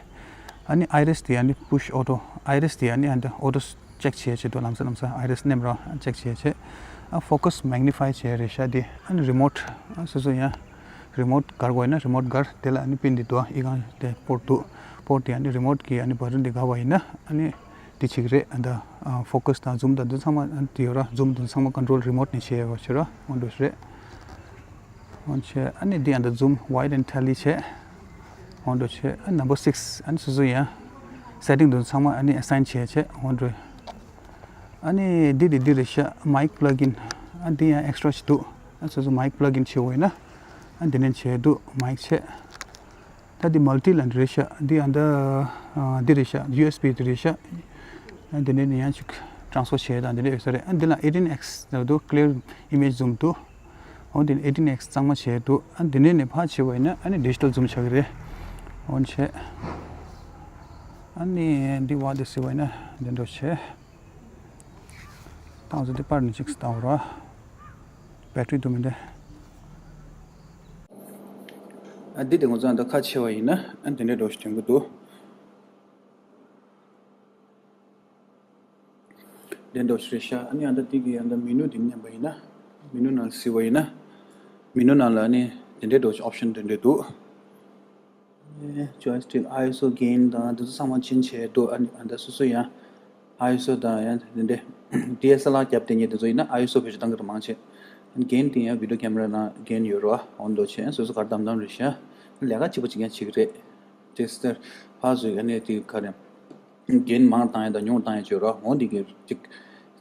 ཨ་ནི་ཨའི་རིས་དེ་ཨ་ནི་པུཤ་ཨོ་ཊོ། ཨའི་རིས་དེ་ཨ་ནི་ཨ་ད་ཨོ་ཊོ་ཅེག་བྱས་བྱས་འདུག་ལམ་སང་ལམ་སང་ཨའི་རིས་ནེམ་ར་ཅེག་བྱས་བྱས། ཨ་ཕོ་ཀས་མེག་ནི་ཕའི་བྱས་རེད་ཤག་དེ་ཨ་ནི་རི་མོཊ། ཨ་སོ་སོ་ཡང་རི་མོཊ་སྒར་དགོས་ན་རི་མོཊ་སྒར། དེ་ལ་ཨ་ནི་པིན་དེ་འདུག་ཨ་ཨི་ཁང་དེ་པོརཊ་འདུག་པོརཊ་དེ་ཨ་ནི་རི་མོཊ་གི་ཨ་ནི་བ་ཊན་དེ་སྒར་བ་ཡིན་ན་ཨ་ནི་དེ་བྱེད་ཀྱི་རེད། ཨ་ད་ཕོ་ཀས་དང་ཛུམ་དང་དེ་ཚང་མ་ཨ་ནི་དེ་ཡོད་ར། ཛུམ་དེ་ཚང་མ་ཀོན་ཊོལ་རི་མོཊ་ནས་བྱས་ཡོད་པ་བྱས་ར། འོ་འདུག་རེད། འོ་བྱས་ཨ་ནི་འདི་ཨ་ད་ཛུམ་ཝའིཌ་ཨེན་ཌི་ཊེ་ལི་བྱས། འོ་འདུག་བྱས་ཨ་ནམ་བར་སིགས་ཨ་ནི་སོ་སོ་ཡང་སེ་ཊིང་དེ་ཚང་མ་ཨ་ནི་ཨེ་སའིན་བྱས་བྱས། འོ་འདུག་ཨ་ནི་འདི་འདི་འདི་རེད་ཤག་མའིག་པི་ལག་ཨིན། ཨ་འདི་ཡང་ཨེགས་ཊྲ་ཞིག་འདུག་ཨ་སོ་སོ་མའིག་པི་ལག་ཨིན་བྱེད་འོས་ན་ཨ་འདི་ནས་བྱས་འདུག་མའིག་བྱས། ད་འདི་མལ་ཊི་ལ་འདི་རེད་ཤག་འདི་ཨ་ད་ཨ་འདི་རེད་ཤག་ཡུ་ཨེས་བི་འདི་རེད་ཤག་ཨ་འདི་ནས་ནི་ཡང་ཅིག་ཊེ་རན་སི་ཕར་བྱས་དང་འདི་འདྲ་ཡོད་ས་རེད། ཨ་འདི་ལ་ཨེ་ཊིན་ཨེགས་འདུག་ཀི་ལི་ཡར་ཨི་མེཇ་ཛུམ་འདུག་འོ་འདི་ནི་ཨེ་ཊིན་ཨེགས་གཙང་མ་བྱས་འདུག་ཨ་འདི་ནས་ནི་ཕར་བྱས་པ་ཡིན་ན་ཨ་ནི་ཌི་ཇི་ཊལ་ཛུམ་ཆགས་ཀྱི་རེད། འོ་བྱས། ཨ་ནི་འདི་བ་འདི་ཟེར་བ་ཡིན་ན་འདི་འདྲ་བྱས། ཏང་ཟེར་དེ་པར་ནི་ཅིག་ལྟ་བར་བ། བེ་ཊི་རི་འདུག་མི་འདུག་ཨ་འདི་དེ་ང་ཚོ་ཨ་ད་ཁ་ཕྱེ་བ་ཡིན་ན་ཨ་འདི་འདྲའི་འདྲ་བོ་ཞིག་ཐོན་གྱི་འདུག་འདི་འདྲ་བོ་ཞིག་རེད་ཤག་ཨ་ནི་ཨ་ད་འདི་གི་ཨ་ད་མེ་ནུ་འདི་མནན་པ་ཡིན་ན། མེ་ནུ་ནང་གཟིགས་པ་ཡིན་ན། མེ་ནུ་ནང་ལ་ཨ་ནི་འདི་འདྲའི་འདྲ་བོ་ཞིག་ཨོབ་ཤན་འདི་འདྲ་འདུག་ཨེ་ཇོའི་སི་ཊིག་ཨའི་ཨེས་ཨོ་གེན་དང་འདི་ཚོ་ཚང་མ་ཆེན་བྱས་འདུག་ཨ་ནི་ཨ་ད་སོ་སོ་ཡང་ཨའི་ཨེས་ཨོ་དང་ཡང་འདི་འདྲའི་ཌི་ཨེས་ཨེལ་ཨར་རྒྱབ་དེ་ཉིད་འདི་ཚོ་ཡིན་ན་ཨའི་ཨེས་ཨོ་བེད་སྤྱོད་བཏང་གི་རེད་མང་ཆེ། གེན་དེ་ཡང་བི་ཌི་ཡོ་ཀེམ་ར་ནང་གེན་ཡོད་རེད་བ། འོ་འདྲ་བྱས་སོ་སོ་ག་རེ་བདམས་བདམས་རེད་ཤག་ལས་ཀ་གཅིག་པ་གཅིག་རྐྱང་བྱེད་ཀྱི་རེད། དེ་ལྟར་ཕར་ཚུར་ཨ་ནི་དེ་ག་རེ། རྒྱན་མང་བཏང་ཡ་དང་ཉུང་བཏང་ཡ་བྱོས་རོགས། འོ་འདི་གི་ཅིག་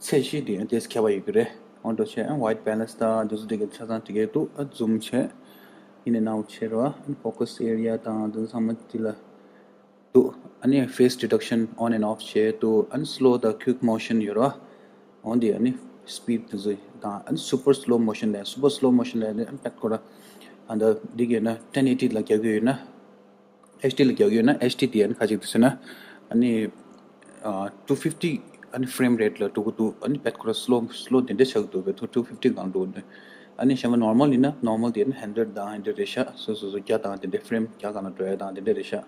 ཚད་གཞི་དེ་ཏེས་ཁྱད་པར་ཡོད་ཀྱི་རེད། འོ་འགྲོ་བྱས་ཨ་white balance དང་འདི་ཚོ་དེ་གི་ཆ་ཚང་དེ་གའི་འདུག་ཨ་zoom བྱས། in and out བྱས་རོགས། ཨ་focus area དང་འདི་ཚོ་ཚང་མ་དེ་ལ་འདུག་ཨ་ནི་face detection on and off བྱས་འདུག་ཨ་ནི་slow དང་quick motion ཡོད་རོགས། འོ་འདི་ཨ་ནི་speed དེ་ཚོ་དང་ཨ་ནི་super slow motion ལས་super slow motion ལས་ཨ་ནི་ཨ་ནི་ཁོ་ར་ཨ་འདི་འདི་གི་ན་ten eighty ལ་རྒྱག་གི་ཡོད་ན། ཨེཆ་ཌི་ལ་རྒྱག་ཡོད་ན་ཨེཆ་ཌི་དེ་ཨ་ནི་ཁ་ཅིག་དུ་ཟེར་ན་ཨ་ནི་two fifty ཨ་ནི་frame rate ལ་འགྲོ་གི་འདུག་ཨ་ནི་བེད་ཁོ་ར་slow slow དེ་འདྲ་ཆགས་འདུག་བེད་ཐོ་two fifty སྒང་འགྲོ་འདུག་ཨ་ནི་གཞན་པ་normal ཡིན་ན་normal དེ་ཨ་ནི་hundred དང་ཨ་འདྲ་རེད་ཤག་སོ་སོ་སོ་བརྒྱ་དང་དེ་འདྲ་frame བརྒྱ་སྒང་ལ་འགྲོ་ཡ་དང་དེ་འདྲ་རེད་ཤག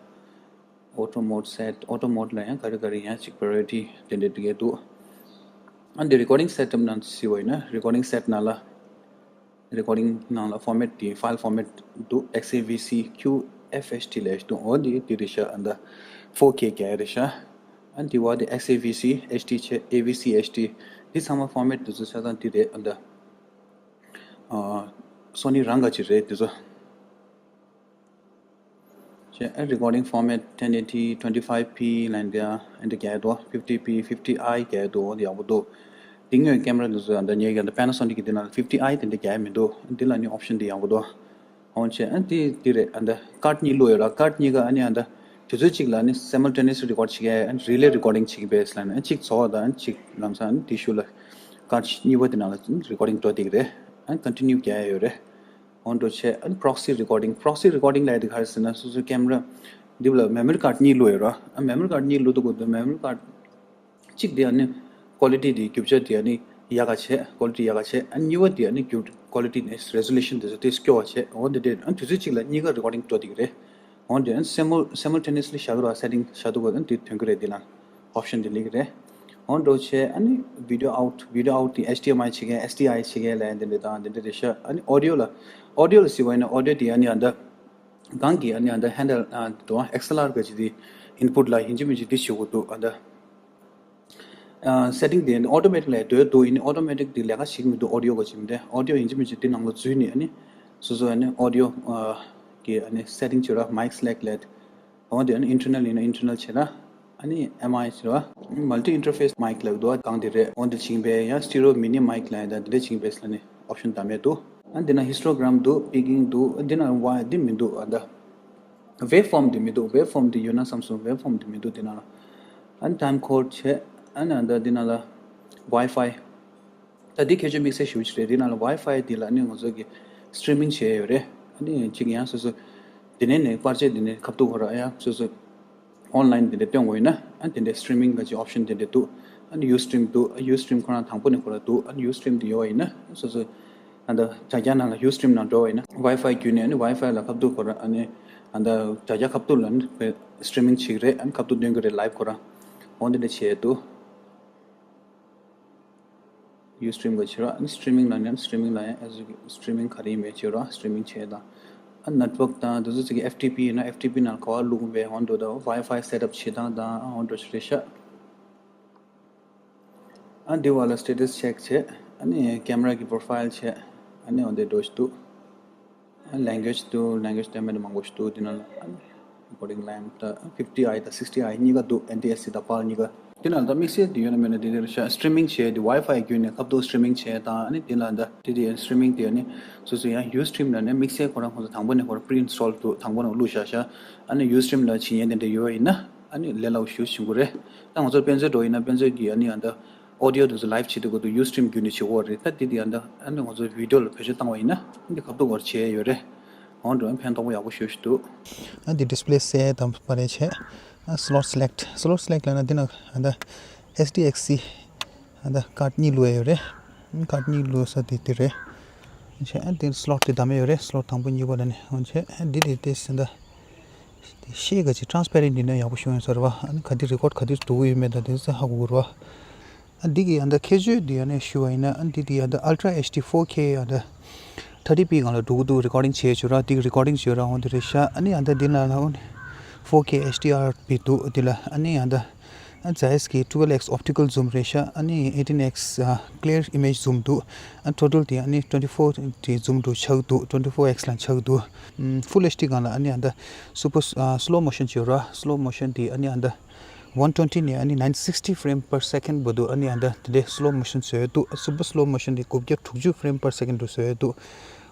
auto mode set auto mode ལ་ཡང་ག་རེ་ག་རེ་ཡང་ཅིག་priority དེ་འདྲ་དེ་གས་འདུག་ཨ་འདི་recording setup ནང་ཟེར་བ་ཡིན་ན་recording set ནང་ལ། recording ནང་ལ་format དེ་file format འདུག XAVC QFHT ལས་འདུག་འོ་འདི་དེ་རེད་ཤག་ཨ་འདི་four K རྒྱག་རེད་ཤག་ཨ་འདི་བ་དེ་XAVC HD བྱས་AVC HD འདི་ཚང་མ་format དེ་ཚོ་ཆ་ཚང་དེ་རེད། ཨ་འདི་ཨ་Sony རང་ག་ཅིག་རེད་དེ་ཚོ་བྱས། ཨ་recording format ten eighty twenty five P ལ་འདི་ཨ་འདི་རྒྱག་འདུག fifty P fifty I རྒྱག་འདུག་འོ་འདི་ཡག་པོ་འདུག་འདི་ངོས་camera འདི་ཚོ་ཨ་འདི་ངའི་ཨ་འདི་Panasonic གི་འདི་ནང་fifty I དེ་འདྲ་རྒྱག་མི་འདུག་འདི་ལ་ནི་option འདི་ཡག་པོ་འདུག་འོ་བྱས། ཨ་འདི་འདི་རེད། ཨ་འདི་card གཉིས་བླུགས་ཡོད་ར། card གཉིས་ཀ་ཨ་ནི་ཨ་འདི་དུས་ཚོད་གཅིག་ལ་ནི་simultaneously record བྱེད་ཀྱི་ཨ་relay recording བྱེད་ཀྱི་བས་ལ་ནི་ཨ་གཅིག་ཚོགས་དང་ཨ་གཅིག་ལམ་སང་ཨ་འདི་ཤུལ་ལ་card གཉིས་པ་འདི་ནང་ལ་recording འགྲོ་འདི་གི་རེད། ཨ་continue རྒྱག་ཡ་ཡོད་རེད། འོ་འགྲོ་བྱས། ཨ་proxy recording proxy recording ལབ་ཡ་དེ་ག་རེ་ཟེར་ན་སོ་སོའི་camera འདི་ལ་memory card གཉིས་བླུགས་ཡོད་ར། ཨ་memory card གཉིས་བླུགས་དུས་གོ་དུས་memory card གཅིག་དེ་ཨ་ནི་quality དེ་རྒྱུ་ཆ་དེ་ཨ་ནི་ཡག་ག་བྱས། quality ཡག་ག་བྱས། ཨ་གཉིས་པ་དེ་ཨ་ནི་རྒྱུ་quality ནི་resolution དེ་ཚོ་དེ་སྐྱོ་བ་བྱས། འོ་འདི་འདྲས་ཨ་དུས་ཚོད་གཅིག་ལ་གཉིས་ཀ་recording འགྲོ་འདི་གི་རེད། འོ་འདི་ཨ་simul- simultaneously བཞག་རོགས་setting བཞག་དུས་གོ་ཨ་འདི་ཐོན་གི་རེད། འདི་ན་option དེ་ལེགས་རེད། འོ་འགྲོ་བྱས། ཨ་ནི་video out video out དེ་HDMI བྱེད་མཁན་HDI བྱེད་མཁན་ལ་འདི་འདྲ་དང་འདི་འདྲ་རེད་ཤག་ཨ་ནི་audio ལ་audio ལ་ཟེར་བ་ཡིན་ན་audio དེ་ཨ་ནི་ཨ་འདི་གང་གི་ཨ་ནི་ཨ་འདི་handle ཨ་དང་XLR ག་ཅི་དེ་input ལ་ཡིན་གཅིག་མིན་གཅིག་དེ་བྱེད་དགོས་འདུག་ཨ་འདི་ཨ་setting དེ་ཨ་ནི་automatic ལ་སྡོད་འདུག་ཡིན་ནི་automatic དེ་ལས་ཀ་བྱེད་ཀྱི་མི་འདུག audio ག་ཅི་མི་འདྲ། audio ཡིན་གཅིག་མིན་གཅིག་དེ་ནང་ལ་འཛུལ་ནས་ཨ་ནི་སོ་སོ་ཨ་ནི་audio ཨ་གི་ཨ་ནི་setting བྱེད་ར། mic select ལ། འོ་དེ་ཨ་ནི་internal ཡིན་ན་internal བྱེད་ན། ཨ་ནི་MI བྱེད་ར། multi interface mic ལབ་འདུག་གང་དེ་རེད། འོ་དེ་བྱིངས་པས་ཡང་stereo mini mic ལབ་ཡ་ད་དེ་འདྲ་བྱིངས་པས་ལ་ནི་option ད་མེད་འདུག་ཨ་འདི་ན་histogram འདུག picking འདུག་འདི་ན་wire འདི་མི་འདུག་ཨ་ད་waveform འདི་མི་འདུག waveform འདི་ཡོད་ན་བསམ་སོང་། waveform འདི་མི་འདུག་འདི་ན་ལ། ཨ་ནི་time code བྱས། ཨ་ནི་ཨ་ད་འདི་ན་ལ་Wi-Fi ད་འདི་ཁྱད་ཆོས་དམིགས་བསལ་ཞེ་པོ་ཅིག་རེད། འདི་ནང་ལ་Wi-Fi འདི་ལ་ནི་ང་ཚོ་གི་streaming བྱས་ཡོད་རེད། ཨ་ནི་གཅིག་ཡང་སོ་སོ་འདི་ནས་ནས་པར་ཆས་འདི་ནས་ཁ་ཐུག་ཁོ་ར་ཡང་སོ་སོ་online འདི་འདྲ་སྟོན་དགོས་ཡིན་ན་ཨ་འདི་འདྲ་streaming ག་ཅིག་option འདི་འདྲ་འདུག་ཨ་ནི་Ustream འདུག་ཨ་Ustream ཁོ་རང་དང་པོ་ནས་ཁོ་ར་འདུག་ཨ་ནི་Ustream འདི་ཡོད་པ་ཡིན་ན་སོ་སོ་ཨ་ད་དྲ་རྒྱ་ནང་ལ་Ustream ནང་འགྲོ་བ་ཡིན་ན་Wi-Fi བརྒྱུད་ནས་ཨ་ནི་Wi-Fi ལ་ཁ་ཐུག་ཁོ་ར་ཨ་ནི་ཨ་ད་དྲ་རྒྱ་ཁ་ཐུག་ལ་ནི་streaming བྱེད་ཀྱི་རེད། ཨ་ནི་ཁ་ཐུག་སྟོན་གྱི་རེད། live ཁོ་ར་འོ་འདི་འདྲ་བྱས་འདུག Ustream ག་བྱེད་རོགས། ཨ་ནི་streaming ལ་ནི་streaming ལ་ཡང་as you streaming ག་རེ་ཡིན་མེད་བྱེད་རོགས། streaming བྱེད་དང་། ཨ་network དང་དེ་ཚོ་ཅིག་FTP ཡིན་ན་FTP ནང་ག་བ་བླུགས་པའི་འོ་འགྲོ་དང་Wi-Fi setup བྱེད་སྟངས་དང་འོ་འགྲོ་ཞིག་རེད་ཤག་ཨ་འདི་བ་ལ་status check བྱེད། ཨ་ནི་camera གི་profile བྱེད། ཨ་ནི་འོ་འདི་འགྲོ་ཞིག་འདུག language དུ་language དེ་མེད་མང་པོ་ཞིག་འདུག་དེ་ནང་ལ་recording lamp དང་fifty I དང་sixty I གཉིས་ཀ་འདུག NTSC དང PAL གཉིས་ཀ་དེ་ནང་ལ་དམིགས་བསལ་དེ་ཡོད་ན་མེད་ན་དེ་དེར་ཤ་streaming བྱས་དེ་Wi-Fi བརྒྱུད་ནས་ཁ་ཐུག་streaming བྱས་དང་ཨ་ནི་དེ་ལ་ད་དེ་དེ་streaming དེ་ཨ་ནི་སོ་སོ་ཡང་Ustream ལ་ནས་དམིགས་བསལ་ཁོ་རང་ཁོ་ཚོ་དང་པོ་ནས་ཁོ་རང་pre install དུ་དང་པོ་ནས་བླུགས་བཞག་ཤ་ཨ་ནི་Ustream ལ་བྱེད་ཉན་དེ་འདྲ་ཡོད་ཡིན་ན་ཨ་ནི་ལས་སླ་པོ་ཞེ་པོ་བྱུང་གི་རེད། ད་ང་ཚོར་དཔེ་མཛོད་འགྲོ་ཡིན་ན་དཔེ་མཛོད་ཀྱི་ཨ་ནི་ཨ་ད། audio དེ་ཚོ་live བྱེད་དུས་སྐབས་དུ་Ustream བརྒྱུད་ནས་བྱེད་དགོས་རེད། ད་འདི་དེ་ཡང་ད་ཨ་ནི་ང་ཚོ་video ལ་བེད་སྤྱོད་བཏང་བ་ཡིན་ན་འདི་ཁ་ཐུག་བར་བྱས་ཡོད་རེད། འོ་འགྲོ་ཕན་ཐོགས་པོ་ཡག་པོ་ཞེ་པོ་ཞིག་འདུག་ཨ་འདི་display set དང་པར་བྱས། ཨ་slot select slot select ལབ་ན་འདི་ན་ཨ་ད་SDXC ཨ་ད་card གཉིས་བླུགས་ཡ་ཡོད་རེད། card གཉིས་བླུགས་ས་དེ་དེ་རེད། བྱས་ཨ་འདི་slot དེ་བདམས་ཡ་ཡོད་རེད། slot དང་པོ་གཉིས་པ་ལ་ནི་འོ་བྱས་ཨ་འདི་དེ་དེ་ཟིན་ད། དེ་ཤེལ་ག་ཅིག་transparent ཡིན་ན་ཡག་པོ་ཤོང་ཡོད་ས་རེད་བ། ཨ་ནི་ག་དེ་record ག་དེ་འགྲོ་གི་ཡོད་མེད་དང་དེ་ཚོ་ཧ་གོ་གི་རེད་བ། ཨ་འདི་གི་ཨ་ད་ཁྱད་ཆོས་འདི་ཨ་ནི་ཞུ་བ་ཡིན་ན་ཨ་འདི་དེ་ཨ་ད་Ultra HD four K ཨ་ད་thirty P སྒང་ལ་འགྲོ་གི་འདུག recording བྱས་བྱོས་ར། འདི་གི་recording བྱོས་ར་འོ་འདི་རེད་ཤག་ཨ་ནི་ཨ་ད་འདི་ན་ལ་འོ་ནི་four K HDR འདུག་འདི་ལ་ཨ་ནི་ཨ་ད་ཨ་Zeiss གི twelve X optical zoom རེད་ཤག་ཨ་ནི་eighteen X ཨ་clear image zoom འདུག་ཨ་total དེ་ཨ་ནི་twenty four དེ་zoom འདུག་ཆགས་འདུག twenty four X ལ་ཆགས་འདུག་ཨམ་full HD སྒང་ལ་ཨ་ནི་ཨ་ད་super ཨ་slow motion བྱོས་ར། slow motion དེ་ཨ་ནི་ཨ་ད་ one twenty ནས་ཨ་ནི་nine sixty frame per second བར་དུ་ཨ་ནི་ཨ་ད་དེ་འདྲའི་slow motion བཟོས་འདུག super slow motion དེ་དགུ་བརྒྱ་དྲུག་ཅུ་frame per second དུ་བཟོས་འདུག་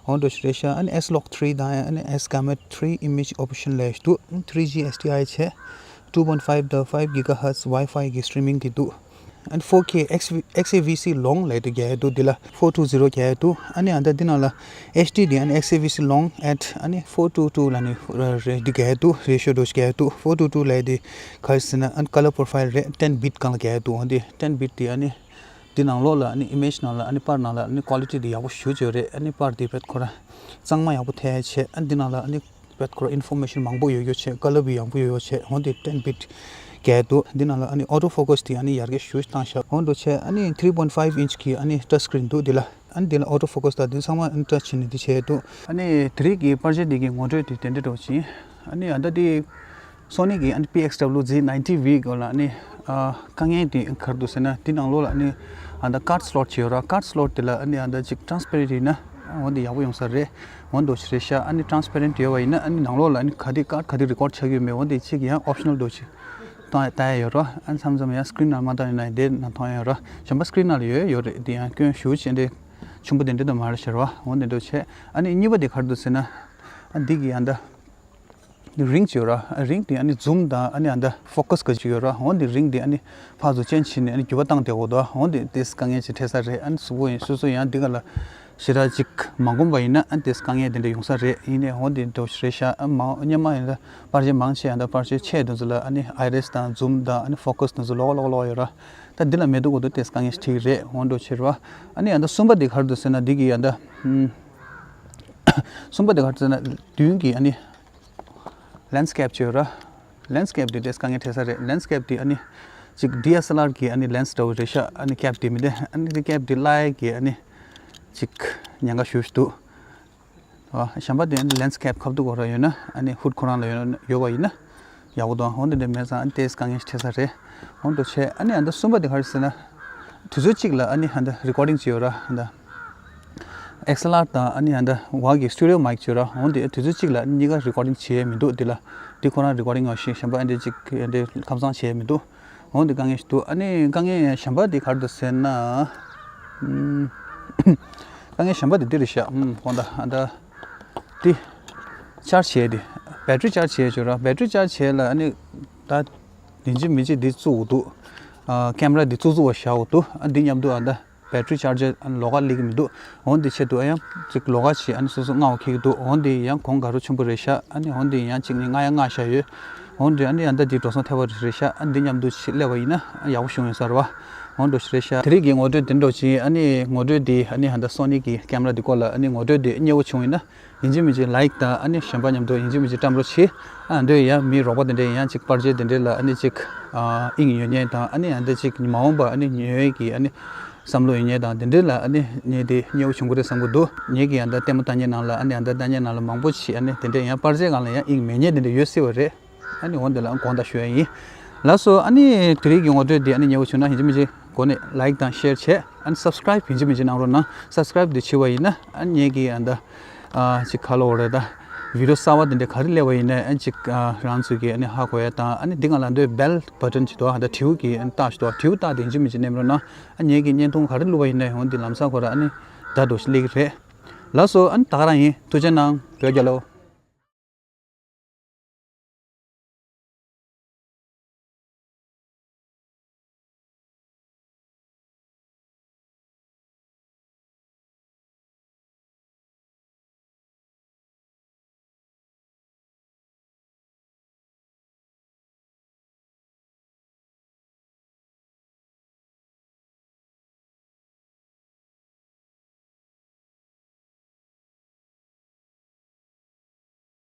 འོ་འདྲ་ཞིག་རེད་ཤག་ཨ་ནི་S Log three དང་ཨ་ནི་S Gamma three image option ལས་འདུག three G S D I བྱས། two point five དང་five gigahertz Wi-Fi གི་streaming གི་འདུག་ཨ་ནི་four K X XAVC long ལས་དུ་རྒྱལ་འདུག་འདི་ལ་four two zero རྒྱལ་འདུག་ཨ་ནི་ཨ་ད་འདི་ནང་ལ་HD དེ་ཨ་ནི་XAVC long at ཨ་ནི་four two two ལ་ནི་རེད་འདི་རྒྱལ་འདུག ratio འདྲ་ཞིག་རྒྱལ་འདུག four two two ལས་དེ་ག་རེ་ཟེར་ན་ཨ་ནི་color profile རེད། ten bit སྒང་ལ་རྒྱལ་འདུག་འོ་འདི་ten bit དེ་ཨ་ནི་འདི་ནང་ལོགས་ལ་ཨ་ནི་image ནང་ལ་ཨ་ནི་པར་ནང་ལ་ཨ་ནི་quality དེ་ཡག་པོ་ཞེ་པོ་ཅིག་རེད། ཨ་ནི་པར་དེ་བེད་ཁོ་ར་གཙང་མ་ཡག་པོ་ཐེབས་བྱས། ཨ་ནི་འདི་ནང་ལ་ཨ་ནི་བེད་ཁོ་ར་information མང་པོ་ཡོད་ཡོད་བྱས། color བི་ཡག་པོ་ཡོད་ཡོད་བྱས། འོ་འདི་ten bit རྒྱལ་འདུག་འདི་ནང་ལ་ཨ་ནི་auto focus དེ་ཨ་ནི་ཡར་རྒྱས་ཞེ་པོ་བཏང་ཤག་འོ་འདྲ་བྱས། ཨ་ནི་three point five inch གི་ཨ་ནི་touch screen འདུག་འདི་ལ་ཨ་ནི་འདི་ལ་auto focus དང་འདི་ཚང་མ་ཨ་ནི་touch བྱས་ནས་འདི་བྱས་འདུག་ཨ་ནི་དེ་རིང་གི་པར་ཆས་འདི་གི་ངོ་སྤྲོད་དེ་དེ་འདྲ་འདྲ་བོ་ཅིག་ཨ་ནི་ཨ་ད་དེ་Sony གི་ཨ་ནི P X W Z ninety V སྐོར་ལ་ཨ་ནི་ཨ་དཀའ་ངལ་དེ་ག་རེ་འདུག་ཟེར་ན། དེ་ནང་ལོགས་ལ་ཨ་ནི་ཨ་ད་card slot ཅིག་ཡོད་ར། card slot དེ་ལ་ཨ་ནི་ཨ་ད་ཅིག་transparent ཡིན་ན་འོ་འདི་ཡག་པོ་ཡོང་ས་རེད། འོ་འདྲ་ཞིག་རེད་ཤག་ཨ་ནི་transparent ཡོད་པ་ཡིན་ན་ཨ་ནི་ནང་ལོགས་ལ་ཨ་ནི་ག་དེ་card ག་དེ་record ཆགས་ཀྱི་ཡོད་མེད་འོ་འདི་ཅིག་ཡང་optional འདྲ་ཞིག་བཏང་ཡ་ཡོད་ར། ཨ་ནི་མཚམས་མཚམས་ཡང་screen ནང་མ་བཏང་ཡོད་ན་དེ་ནང་མཐོང་ཡ་ཡོད་ར། གཞན་པ་screen ནང་ལ་ཡོད་ཡོད་རེད། དེ་ཡང་སྐྱོན་ཞེ་པོ་ཅིག་འདྲ་ཆེན་པོ་དེ་འདྲ་དུ་མ་རེད་ཤག་ར། འོ་འདི་འདྲ་བྱས། ཨ་ནི་གཉིས་པ་དེ་ག་རེ་འདུག་ཟེར་ན། ཨ་འདི་གི་ཨ་ད་ring ཅིག་ཡོད་ར། ring དེ་ཨ་ནི་zoom དང་ཨ་ནི་ཨ་ད་focus ག་ཅིག་ཡོད་ར། འོ་འདི་ring དེ་ཨ་ནི་ཕར་ཚུར་change བྱས་ནས་ཨ་ནི་འགྱུར་བ་བཏང་བསྡད་ཡོད་དོ། འོ་འདི་དེ་དཀའ་ངལ་ཅིག་འཕྲད་ས་རེད། ཨ་ནི་སུ་བོ་ཡིན་སོ་སོ་ཡང་འདི་ག་ལ་ཞེ་དྲག་ཅིག་མ་གོམས་པ་ཡིན་ན་ཨ་ནི་དེ་དཀའ་ངལ་དེ་འདྲ་ཡོང་ས་རེད། ཡིན་ནའི་འོ་འདི་འདྲ་རེད་ཤག་ཨ་མང་སྔོན་མ་ཡིན་ན་པར་ཆས་མང་ཆེ་ཡང་ད་པར་ཆས་ཆེ་དེ་ཚོ་ལ་ཨ་ནི་iris དང་zoom དང་ཨ་ནི་focus དེ་ཚོ་ལོགས་ལོགས་ལོགས་ཡོད་ར། ད་འདི་ལ་མེད་འདུག་གོ་དུ་དེ་དཀའ་ངལ་ཞིག་འཕྲད་ཀྱི་རེད། འོ་འདྲ་བྱས་ར། ཨ་ནི་ཨ་ད་གསུམ་པ་དེ་ག་རེ་འདུག་ཟེར་ན་འདི་གི་ཨ་ད་ཨམ། གསུམ་པ་དེ་ག་རེ་ཟེར་ན་མདུན་གྱི་ཨ་ནི་landscape ཅིག་ཡོད་ར། landscape དེ་དེ་དཀའ་ངལ་འཕྲད་ས་རེད། landscape དེ་ཨ་ནི་ཅིག་D S L R གི་ཨ་ནི་lens འདྲ་བོ་རེད་ཤག་ཨ་ནི་cap དེ་མི་དེ་ཨ་ནི་དེ་cap དེ་གླ་ཡ་གི་ཨ་ནི་ཅིག་ཉེན་ཁ་ཞེ་པོ་ཅིག་འདུག་ཨ་གཞན་པ་དེ་ཨ་ནི་landscape ཁ་ཐུག་གོ་ར་ཡོད་ན་ཨ་ནི་hood ཁོ་རང་ལ་ཡོད་ན་ཡོད་པ་ཡིན་ན་ཡག་པོ་འདུག་འོ་འདི་འདྲ་མེད་ཙང་ཨ་ནི་དེ་དཀའ་ངལ་ཞིག་འཕྲད་ས་རེད། འོ་འདྲ་བྱས། ཨ་ནི་ཨ་ད་གསུམ་པ་དེ་ག་རེ་ཟེར་ན། དུས་ཚོད་གཅིག་ལ་ཨ་ནི་ཨ་ད་recording ཅིག་ཡོད་ར། ཨ་ད་X L R དང་ཨ་ནི་ཨ་ད་ཝ་གི་studio mic ཅིག་ཡོད་ར། འོ་འདི་དུས་ཚོད་གཅིག་ལ་ཨ་ནི་གཉིས་ཀ་recording བྱེད་ཡས་མི་འདུག་འདི་ལ་འདི་ཁོ་རང་recording ཡོད་ཤག་གཞན་པ་ཨ་འདི་གཅིག་ཨ་འདི་ཁ་སང་བྱེད་ཡས་མི་འདུག་འོ་འདི་དཀའ་ངལ་ཞིག་འདུག་ཨ་ནི་དཀའ་ངལ་གཞན་པ་འདི་ག་རེ་འདུག་ཟེར་ན། ཨམ། དཀའ་ངལ་གཞན་པ་འདི་འདི་རེད་ཤག་ཨམ། དགོངས་དག་ཨ་ད་འདི་charge བྱེད་ཡས་འདི་battery charge བྱེད་ཡས་ཅིག་ཡོད་ར། battery charge བྱེད་ཡས་ལ་ཨ་ནི་ད་ཡིན་གཅིག་མིན་གཅིག་འདི་བཙུགས་དགོས་འདུག་ཨ་camera འདི་བཙུགས་བཙུགས་པ་བཞག་དགོས་འདུག་ཨ་འདི་མཉམ་དུ་ཨ་ད་battery charger ཨ་ནི་ལོགས་ཀ་སླེབས་ཀྱི་མི་འདུག་འོ་འདི་ཆེད་དུ་ཨ་ཡང་ཅིག་ལོགས་ཀ་ཅིག་ཨ་ནི་སོ་སོ་མངགས་པ་འཁྱེར་གྱི་འདུག་འོ་འདི་ཡང་གོང་དཀའ་ལས་ཆེན་པོ་རེད་ཤག་ཨ་ནི་འོ་འདི་ཡང་ཅིག་ནི་མངགས་ཡ་མངགས་བཞག་ཡོད། འོ་འདི་ཨ་ནི་ཨ་ད་འདི་འགྲོ་སོང་ཐེབས་པ་རེད་ཤག་ཨ་འདི་མཉམ་དུ་ཅིག་སླེབས་པ་ཡིན་ན་ཨ་ཡག་པོ་བྱུང་ཡོད་ས་རེད་བ། འོ་འདྲ་ཞིག་རེད་ཤག་དེ་རིང་གི་ངོ་སྤྲོད་འདི་འདྲ་ཅིག་ཨ་ནི་ངོ་སྤྲོད་འདི་ཨ་ནི་ཨ་ད་Sony གི་camera འདི་སྐོར་ལ་ཨ་ནི་ངོ་སྤྲོད་འདི་མཉེས་པོ་བྱུང་ཡིན་ན། ཡིན་གཅིག་མིན་གཅིག་like དང་ཨ་ནི་གཞན་པ་མཉམ་དུ་ཡིན་གཅིག་མིན་གཅིག་བཀྲམ་རོགས་གྱིས། ཨ་འདོད་ཡང་མི་རོགས་པ་དེ་འདྲས་ཡང་གཅིག་པར་ཆས་དེ་འདྲས་ལ་ཨ་ནི་གཅིག་ཨ་དབྱིངས་ཡོད་མཁན་དང་ཨ་ནི་ཨ་འདི་གཅིག་མ་འོངས་པ་ཨ་ནི་ཉོ་ཡས་ཀྱི་ཨ་ནི་བསམ་བློ་ཡོད་མཁན་དང་དེ་འདྲས་ལ་ཨ་ནི་ངས་དེ་མཉེས་པོ་བྱུང་གི་རེད་བསམ་གི་འདུག་ངས་ཀྱི་ཨ་ད་ལྟད་མོ་ལྟ་མཁན་ནང་ལ་ཨ་ནི་ཨ་ད་ལྟ་མཁན་ནང་ལ་མང་པོ་ཞིག་ཨ་ནི་དེ་འདྲས་ཡང་པར་ཆས་སྒང་ལ་ཡང་དབྱིངས་མེད་མཁན་དེ་འདྲས་ཡོད་སྲིད་པ་རེད། ཨ་ནི་འོ་འདི་ལ་དགོངས་དག་ཞུ་ཡ་ཡིན། ལགས་སོ། ཨ་ནི་དེ་རིང་གི་ངོ་སྤྲོད་འདི་ཨ་ནི་མཉེས་པོ་བྱུང་ན་ཡིན་གཅིག་མིན་གཅིག་འགོ་ནས་like དང་share བྱས། ཨ་ནི་subscribe ཡིན་གཅིག་མིན་གཅིག་གནང་རོགས་གནང་། subscribe འདི་བྱས་པ་ཡིན་ན་ཨ་ནི་ངས་ཀྱི་ཨ་ད་ཨ་ཅིག་ག་ལབ་དགོས་རེད་ད། video གསར་པ་འདི་འདྲ་ག་རེ་སླེབས་པ་ཡིན་ན་ཨ་ནི་ཅིག་ཨ་རང་ཚོས་ཀྱི་ཨ་ནི་ཧ་གོ་ཡ་དང་ཨ་ནི་འདི་སྒང་ལ་འདོད་bell button ཅིག་འདུག་ཨ་ད་དྲིལ་བུ་གི་ཨ་ནི་རྟགས་ཅིག་འདུག་དྲིལ་བུ་རྟགས་འདི་ཡིན་གཅིག་མིན་གཅིག་མནན་རོགས་གནང་། ཨ་ངས་ཀྱི་བརྙན་ཐུང་ག་རེ་བླུགས་པ་ཡིན་ན་ཡང་འདི་ལམ་སང་ཁོ་ར་ཨ་ནི་ད་འདྲ་ཞིག་སླེབས་ཀྱི་རེད། ལགས་སོ། ཨ་ནི་ད་ག་རང་ཡིན། ཐུགས་རྗེ་གནང་། བོད་རྒྱལ་ལོ།